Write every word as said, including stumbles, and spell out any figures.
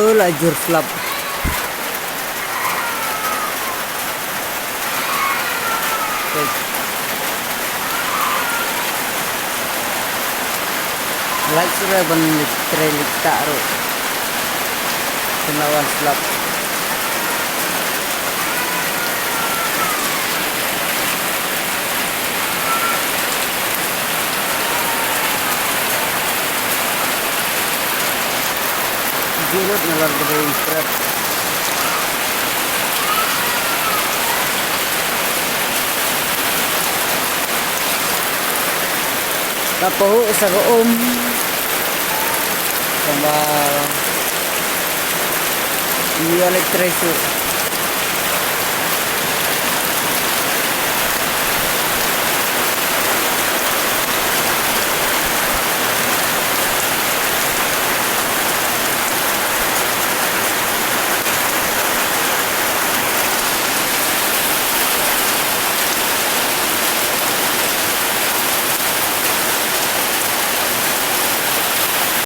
Oh, la jur slap. Lait shuh re ban leit trei leit ktah ruh. Kynmaw wan slap. Jirut na lor ka dei prep. Ka pahuh sa ka um. Kamba. Ïa leit trei shuh.